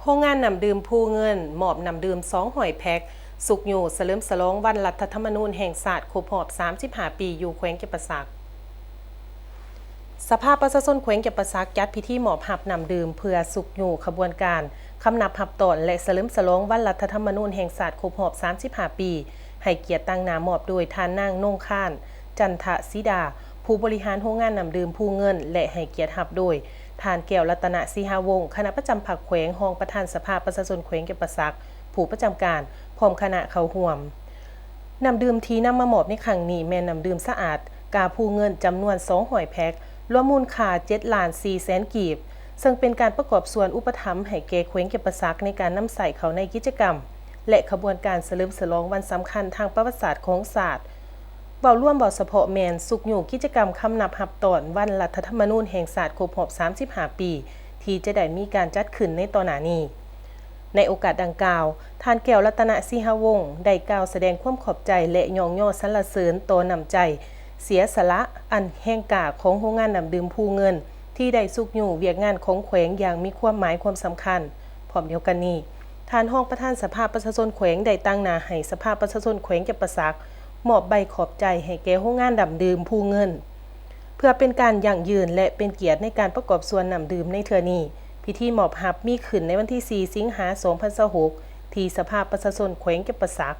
ໂຮງງານນ້ຳດື່ມພູເງິນ ມອບນ້ຳດື່ມສອງຮ້ອຍແພັກ ຊຸກຍູ້ສະເຫຼີມສະຫຼອງວັນລັດຖະທຳມະນູນແຫ່ງຊາດຄົບຮອບສາມສິບຫ້າປີ ຢູ່ແຂວງຈຳປາສັກ. ສະພາປະຊາຊົນແຂວງຈຳປາສັກ ຈັດພິທີມອບຮັບນ້ຳດື່ມ ເພື່ອຊຸກຍູ້ຂະບວນການຄຳນັບຮັບຕ້ອນ ແລະ ສະເຫຼີມສະຫຼອງວັນລັດຖະທຳມະນູນແຫ່ງຊາດຄົບຮອບສາມສິບຫ້າປີ ໃຫ້ກຽດຕາງໜ້າມອບໂດຍທ່ານນາງ ນົງຄານ ຈັນທະສີດາ ຜູ້ບໍລິຫານໂຮງງານນ້ຳດື່ມພູເງິນ ແລະ ໃຫ້ກຽດຮັບໂດຍ ທ່ານ ແກ້ວລັດຕະນະສີຫາວົງ ຄະນະປະຈຳພັກແຂວງ ຮອງປະທານສະພາປະຊາຊົນແຂວງຈຳປາສັກ ຜູ້ປະຈຳການ ພ້ອມຄະນະເຂົ້າຮ່ວມ. ນ້ຳດື່ມທີ່ນຳມາມອບໃນຄັ້ງນີ້ ແມ່ນນ້ຳດື່ມສະອາດກາພູເງິນ ຈຳນວນສອງຮ້ອຍແພັກ ລວມມູນຄ່າເຈັດລ້ານສີ່ແສນກີບ ເຊິ່ງເປັນການປະກອບສ່ວນອຸປະຖຳໃຫ້ແກ່ແຂວງຈຳປາສັກ ໃນການນຳໃຊ້ເຂົ້າໃນກິດຈະກຳ ແລະ ຂະບວນການສະເຫຼີມສະຫຼອງວັນສຳຄັນທາງປະຫວັດສາດຂອງຊາດ. ເວົ້າລວມເວົ້າສະເພາະແມ່ນຊຸກຍູ້ກິດຈະກຳຄຳນັບຮັບຕ້ອນວັນລັດຖະທຳມະນູນແຫ່ງຊາດຄົບຮອບສາມສິບຫ້າປີ ທີ່ຈະໄດ້ມີການຈັດຂຶ້ນໃນຕໍ່ໜ້ານີ້. ໃນໂອກາດດັ່ງກ່າວ, ທ່ານ ແກ້ວລັດຕະນະສີຫະວົງ ໄດ້ກ່າວສະແດງຄວາມຂອບໃຈ ແລະ ຍ້ອງຍໍສັນລະເສີນຕໍ່ນ້ຳໃຈເສຍສະຫຼະອັນແຮງກ້າຂອງໂຮງງານນ້ຳດື່ມພູເງິນ ທີ່ໄດ້ຊຸກຍູ້ວຽກງານຂອງແຂວງຢ່າງມີຄວາມໝາຍຄວາມສຳຄັນ. ພ້ອມດຽວກັນນີ້, ທ່ານຮອງປະທານສະພາປະຊາຊົນແຂວງ ໄດ້ຕາງໜ້າໃຫ້ສະພາປະຊາຊົນແຂວງຈຳປາສັກ ມອບໃບຂອບໃຈໃຫ້ແກ່ໂຮງງານນ້ຳດື່ມພູເງິນ ເພື່ອເປັນການຢັ້ງຢືນ ແລະ ເປັນກຽດໃນການປະກອບສ່ວນນ້ຳດື່ມໃນເທື່ອນີ້. ພິທີມອບຮັບມີຂຶ້ນໃນວັນທີສີ່ ສິງຫາ ສອງພັນຊາວຫົກ ທີ່ສະພາປະຊາຊົນແຂວງຈຳປາສັກ.